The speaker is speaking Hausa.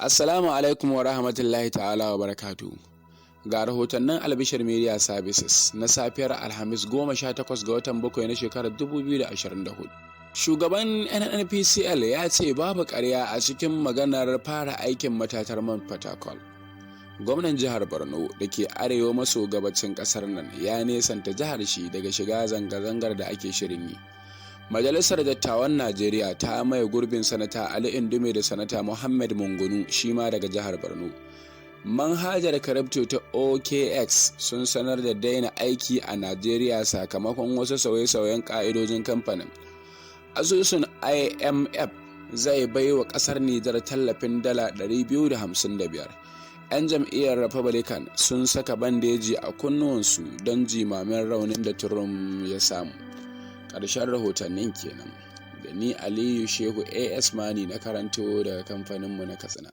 Assalamu alaikum wa rahmatullahi ta'ala wa barakatu. Ga rahotannin Albishir Media Services na safiyar Alhamis 18 ga watan 7 na shekarar 2024. Shugaban NNPCL ya ce babu ƙarya a cikin maganar fara aikin matatar man Fatakwal. Gwamnan jihar Borno da ke arewa maso gabacin ƙasar nan ya nesanta jihar shi daga shiga zanga-zangar da ake shirin yi. Majalisar Dattawan Najeriya ta maye gurbin Sanata Ali Ndume da Sanata Muhammad Mungunu, shi ma daga jihar Borno. Manhajar crypto ta OKX sun sanar da daina aiki a Najeriya sakamakon wasu sauye-sauyen ka'idojin kamfanin. Asusun IMF zai bai wa kasar Nijar tallafin dala 255. 'Yan jam'iyyar Republican sun saka bandeji a kunnuwansu don jimamin raunin da Trump ya samu. Ƙarshen rahotannin kenan da ni, Aliyu Shehu AS Mani, na karanto daga kamfaninmu na Katsina.